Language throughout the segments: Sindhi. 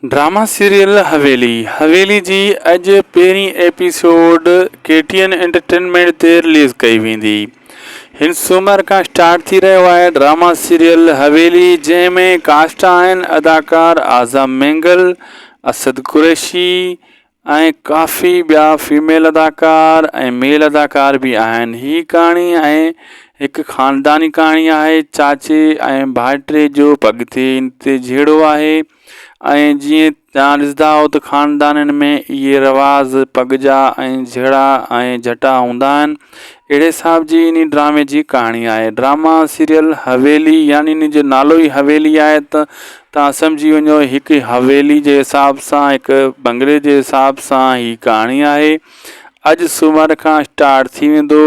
ڊراما سيريل حويلي حويلي جي اڄ پهرين episode K T N entertainment تي رليز ڪئي ويندي. هن سومر کان اسٽارٽ ٿي رهيو آهي ڊراما سيريل حويلي جنهن ۾ ڪاسٽ آهن اداڪار اعظم مينگل، اسد قريشي ۽ ڪافي ٻيا فيميل اداڪار ۽ ميل اداڪار به آهن. هي ڪهاڻي ۽ هڪ خانداني ڪهاڻي آهي. چاچي ۽ ڀائٽي جو پڳ تي تي جهيڙو آهي ۽ جيئن توهان ڏسندا آهيو ته خاندانن ۾ اهي رواج پڳ جا ۽ جهيڙا ۽ جهٽا هوندا آهن. اهڙي حساب جي انهي ڊرامي جي ڪهاڻي آهي. ڊراما سيريل حويلي يعني ان جو نالو ئي حويلي آهي ته توهان سمجهي وڃو هڪ حويلي جي حساب سان هڪ بنگلي جي حساب سان هي ڪهاڻي آهي اڄ سومر کان اسٽارٽ ٿي ويندو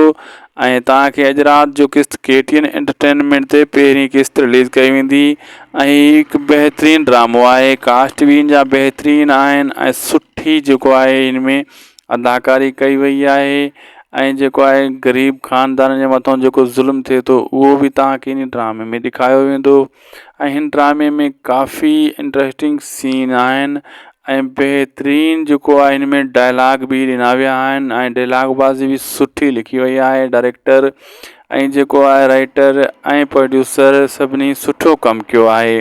۽ توهان کي اڄ رات جو قسط ڪي ٽي اين انٽرٽينمينٽ تي پهرين قسط رليز ڪئي ويندي ۽ هي هڪ بهترين ڊرامو آهي ڪاسٽ به ان جا بهترين آهن ۽ سٺي جيڪو آهي ان ۾ اداڪاري ڪئي وئي آهي ۽ جيڪو آهي غريب خاندان جي مٿان جيڪو ظلم ٿئي ٿو اهو به توهان کي ان ڊرامي ۾ ڏيکاريو ويندو ۽ هن ڊرامي ۾ ڪافي انٽرسٽنگ سين آهن ۽ بهترين جيڪو آهي هن ۾ ڊائلاگ به ڏنا ويا آهن ۽ ڊائلاگ بازي به سٺي لکي وئي آهي ڊائريڪٽر ۽ جيڪو آهي رائيٽر ۽ پروڊيوسر سڀني سٺو ڪم ڪيو آهي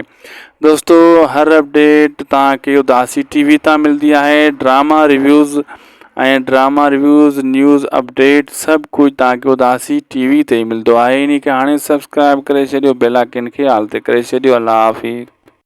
دوستو هر اپڊيٽ توهان کي اداسي ٽي وي تان ملدي آهي drama reviews ۽ drama reviews news update سڀ ڪجهه توهان کي اداسي ٽي وي تي ئي ملندو آهي انهي کي هاڻي سبسڪرائب ڪري ڇڏيو بيل آئڪن کي آل تي ڪري ڇڏيو الله حافظ.